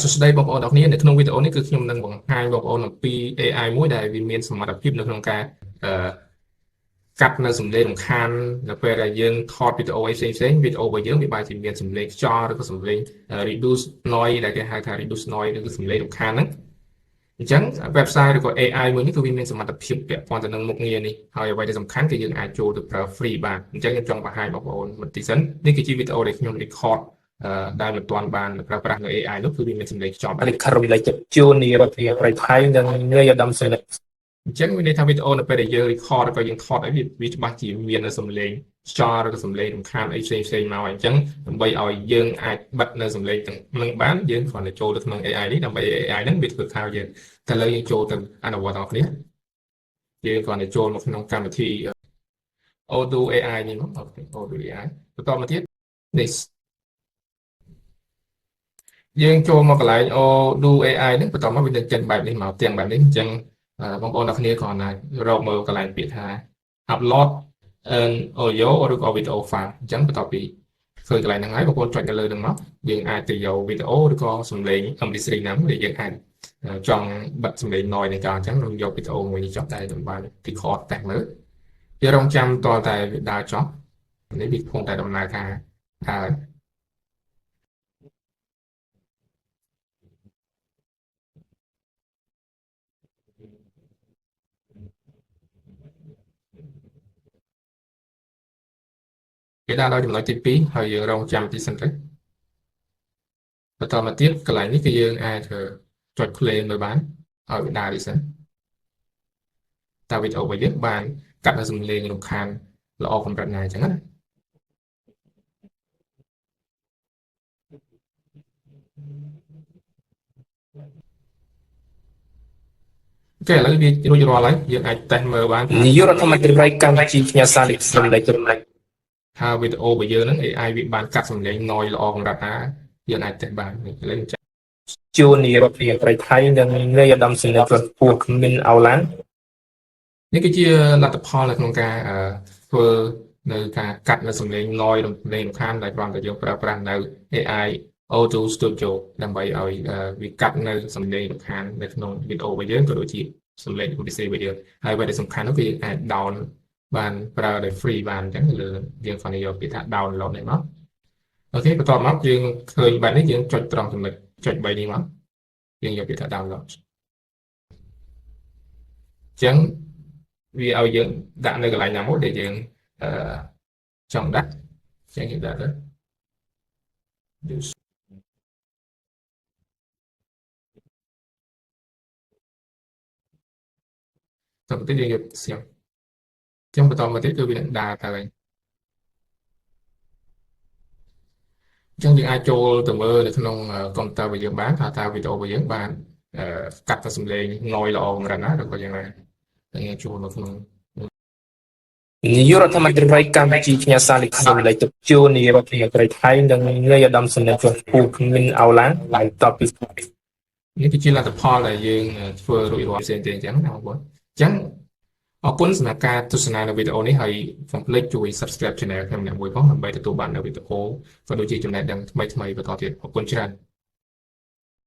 សួស្តីបងប្អូនទាំងអស់គ្នានៅក្នុងវីដេអូនេះគឺខ្ញុំនឹងបង្ហាញបងប្អូនអំពី AI មួយដែលវាមានសមត្ថភាពនៅក្នុងការអឺកាត់នៅសំឡេងរំខាននៅពេលដែលយើងថតវីដេអូអីផ្សេងផ្សេងវីដេអូរបស់យើងវាបែរជាមានសំឡេងខ្យល់ឬក៏សំឡេង reduce noise ដែលគេហៅថា reduce noise ឬក៏សំឡេងរំខានហ្នឹងអញ្ចឹង website ឬក៏ AI មួយនេះគឺវាមានសមត្ថភាពពាក់ព័ន្ធទៅនឹងមុខងារនេះហើយអ្វីដែលសំខាន់គឺយើងអាចចូលទៅប្រើ free បានអញ្ចឹងខ្ញុំចង់បង្ហាញបងប្អូនបន្តិចសិននេះគឺជាវីដេអូដែលខ្ញុំ record ដែលមិនទាន់បានប្រើប្រាស់នៅ AI នោះគឺវាមានសំឡេងខ្យល់ លិខិតរំលែកចិត្តជូននាយរដ្ឋមន្ត្រីប្រៃថៃនិងនាយឧត្តមសេនីយ៍ អញ្ចឹងមានន័យថាវីដេអូនៅពេលដែលយើង record ឬក៏យើងថតអីវាច្បាស់ជាមាននៅសំឡេងខ្យល់ឬក៏សំឡេងរំខានអីផ្សេងផ្សេងមកអញ្ចឹងដើម្បីឲ្យយើងអាចបិទនៅសំឡេងទាំងនឹងបានយើងគ្រាន់តែចូលទៅក្នុង AI នេះដើម្បី AI ហ្នឹងវាធ្វើข่าวយើងតែលើយើងចូលទៅអនុវត្តដល់គ្នាយើងគ្រាន់តែចូលមកក្នុងកម្មវិធី Odoo AI នេះមក OK Odoo AI បន្តមកទៀតនេះយើងចូលមកកន្លែង Odoo AI ហ្នឹងបន្តមកវានឹងចេញបែបនេះមកទាំងបែបនេះអញ្ចឹងបងប្អូនទាំងគ្នាគ្រាន់តែរកមើលកន្លែងពាក្យថា upload an audio ឬក៏ video file អញ្ចឹងបន្ទាប់ពីឃើញកន្លែងហ្នឹងហើយបងប្អូនចុចនៅលើហ្នឹងមកយើងអាចទៅយកវីដេអូឬក៏សំឡេង MP3 ណាមួយដែលយើងអាចចង់បិទសំឡេង noise នេះចោលអញ្ចឹងនឹងយកវីដេអូមួយនេះចុះដែលខ្ញុំបាន record តែមើលយើងរងចាំតតែវាដើរចប់នេះវាកំពុងតែដំណើរការហើយគេដើរដល់ចំណុចទី2ហើយយើងរងចាំទីសិនទៅបន្តមកទៀតកន្លែងនេះគឺយើងអាចចុច play មើលបានឲ្យវាដើរទីសិនតើវីដេអូរបស់យើងបានកាត់នៅសំឡេងរំខានល្អកម្រិតណាអញ្ចឹងណាOK ឥឡូវវារួចរាល់ហើយយើងអាចតេស្តមើលបាន នាយករដ្ឋមន្ត្រីប្រៃកម្ពុជាផ្ញើសារលិខិតរំលែកចិត្ត ថាវីដេអូរបស់យើងហ្នឹង AI វាបានកាត់សំឡេង noise ល្អកម្រិតណាយើងអាចតេស្តបាននេះឥឡូវខ្ញុំ ជូននាយរដ្ឋមន្ត្រីប្រៃថៃនិងនាយឧត្តមសេនីយ៍ជាន់ខ្ពស់មីនអោឡាន នេះគឺជាលទ្ធផលនៅក្នុងការធ្វើនៅការកាត់នៅសំឡេង noise សំឡេងរំខានដែលគ្រាន់តែយើងប្រើប្រាស់នៅ AI Odoo Studio ដើម្បីឲ្យវាកាត់នៅសំឡេងរំខាននៅក្នុងវីដេអូរបស់យើងក៏ដូចជាសំឡេង MP3 របស់យើងហើយអ្វីដែលសំខាន់នោះគឺយើងអាច down បានប្រើដោយ free បានអញ្ចឹងលើយើងគ្រាន់តែយកពាក្យថា download នេះមក OK បន្ទាប់មកយើងឃើញបែបនេះយើងចុចត្រង់ចំណុចចុច3នេះមកយើងយកពាក្យថា download អញ្ចឹងវាឲ្យយើងដាក់នៅកន្លែងណាមួយដែលយើងអឺចង់ដាក់អញ្ចឹងយើងដាក់ទៅតទៅទៀតយើងយកសៀងអញ្ចឹងបន្តមកទៀតគឺវានឹងដើរទៅហើយអញ្ចឹងយើងអាចចូលទៅមើលនៅក្នុងកុំព្យូទ័ររបស់យើងបានថាតើវីដេអូរបស់យើងបានកាត់ទៅសំឡេង noise ល្អកម្រិតណាឬក៏យ៉ាងណាតែយើងចូលនៅក្នុង នាយករដ្ឋមន្ត្រីប្រៃកម្ពុជាផ្ញើសារលិខិតរំលែកចិត្តជូននាយរដ្ឋមន្ត្រីថៃនិងនាយឧត្តមសេនីយ៍ជាន់ខ្ពស់មីនអោឡានបន្ទាប់ពី នេះគឺជាលទ្ធផលដែលយើងធ្វើរួចរាល់ផ្សេងៗអញ្ចឹងណាបងប្អូនអញ្ចឹងអរគុណសម្រាប់ការទស្សនានៅវីដេអូនេះហើយកុំភ្លេចជួយ Subscribe Channel ខ្ញុំម្នាក់មួយផងដើម្បីទទួលបាននូវវីដេអូក៏ដូចជាចំណេះដឹងថ្មីៗបន្តទៀតអរគុណច្រើន។